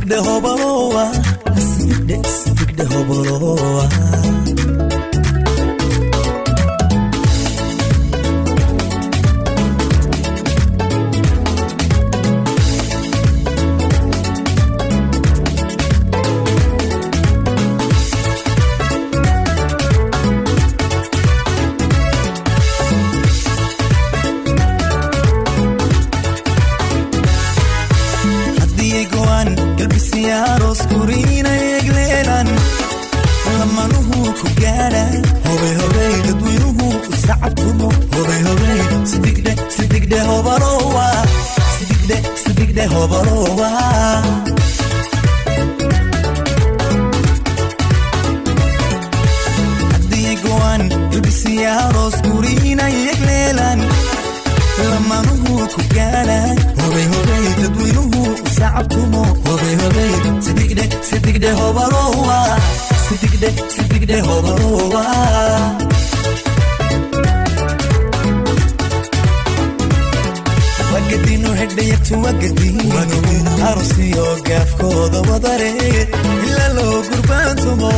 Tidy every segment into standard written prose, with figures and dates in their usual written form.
Sidigdhe hobalowa, sidigdhe, sidigdhe hobalowa. Haddii go'an galbisiyaaros guriina egleelan, lamanuhu ku gaadha, hobay hobay, dadweynuhu u sacabtumo, hobay hobay, sidigdhe, sidigdhe hobalowa, sidigdhe, sidigdhe hobalowa. Haddii go'an galbisiyaaros guriina egleelan, lamanuhu ku gaadha, hobay hobay, dadweynuhu u sacabtumo, hobay hobay, sidigdhe, sidigdhe hobalowa, sidigdhe, sidigdhe hobalowa. Wagadinu hedhayatu wagadino arusiyo gaafkooda wadare, ila loo gurbaantumo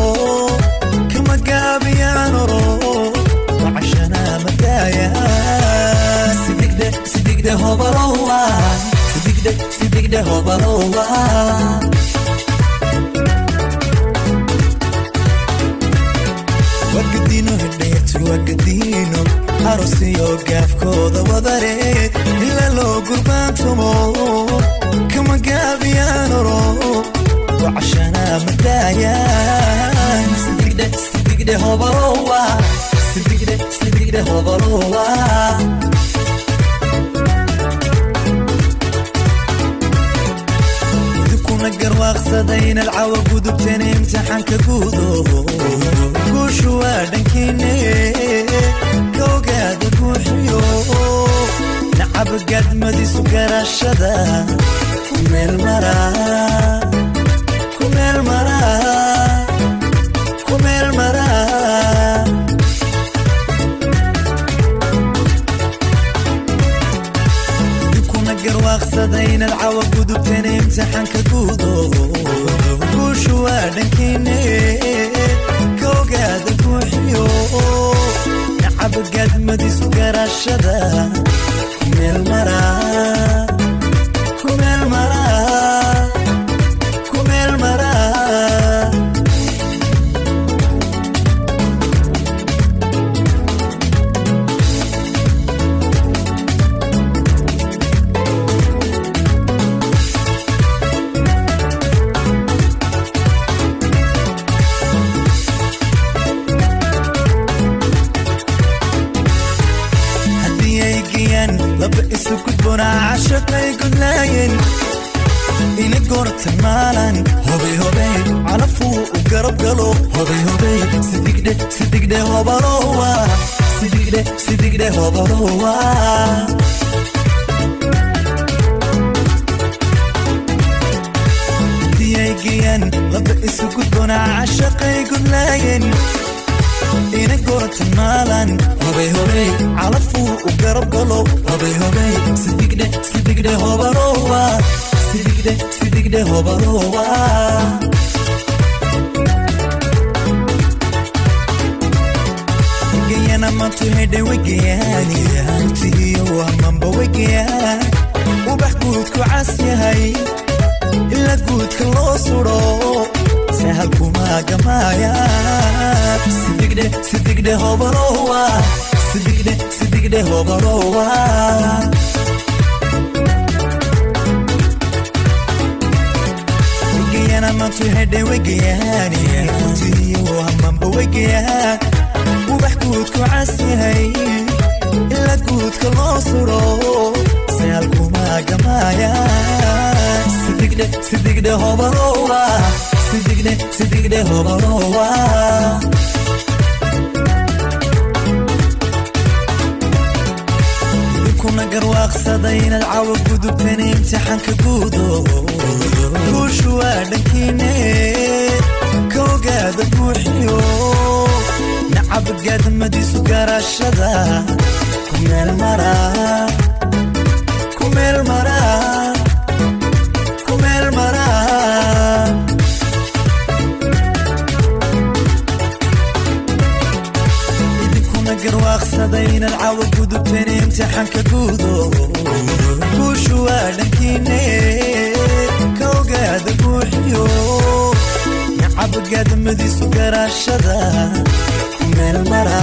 kama gaabiyaanoro wacashana madaaya. Sidigdhe, sidigdhe hobalowa, sidigdhe, sidigdhe hobalowa. Wagadino hedhayatu wagadino arusiyo gaafkooda wadare, ila loo gurbaantumo kama gaabiyaanoro wacashana madaaya. Sidigdhe, sidigdhe hobalowa, sidigdhe, sidigdhe hobalowa. Idinkuna garwaaqsaday inaad cawa gudubteen imtixaanka guudo, guushu waa dhankiine, ka ogaada guuxiyo nacab gaadmadiisu garashada ku meel maraa, ku meel maraa, ku meel maraa. Idinkuna garwaaqsaday inaad cawa gudubteen imtixaanka guudo, guushu waa dhankiine, ka ogaada guuxiyo nacab gaadmadiisu garashada ku meel maraa, ku meel maraa, ku meel maraa. Haddii ay geeyaan laba isu gudboonaa cashaqay gudlaayeen ina goorta maalan, hobay hobay, calafuu u garab galo, hobay hobay, sidigdhe, sidigdhe hobalowa, sidigdhe, sidigdhe hobalowa. Haddii ay geeyaan laba isu gudboonaa cashaqay gudlaayeen ina goorta maalan, hobay hobay, calafuu u garab galo, hobay hobay, sidigdhe, sidigdhe hobalowa, sidigdhe, sidigdhe hobalowa. Wegayana mantu hedhe wegayaani mutihiyo wamanba wegayaan, ubax guudku cas yahay ila guudka loo suro sahal kuma gamaaya. Sidigdhe, sidigdhe hobalowa, sidigdhe, sidigdhe hobalowa. Wegayana mantu hedhe wegayaani mutihiyo wamanba wegayaan, ubax guudku cas yahay ila guudka loo suro sahal kuma gamaaya. Sidigdhe, sidigdhe hobalowa, sidigdhe, sidigdhe hobalowa. Idinkuna garwaaqsaday inaad cawa gudubteen imtixaanka guudo, guushu waa dhankiine, ka ogaada guuxiyo nacab gaadmadiisu garashada ku meel maraa, ku meel maraa, ku meel maraa. Garwaaqsaday inaad caawa gudubteen imtixaanka guudo. Guushu waa dhankiine, ka ogaada guuxiyo nacabgaadmadiisu garaashada ku meel mara.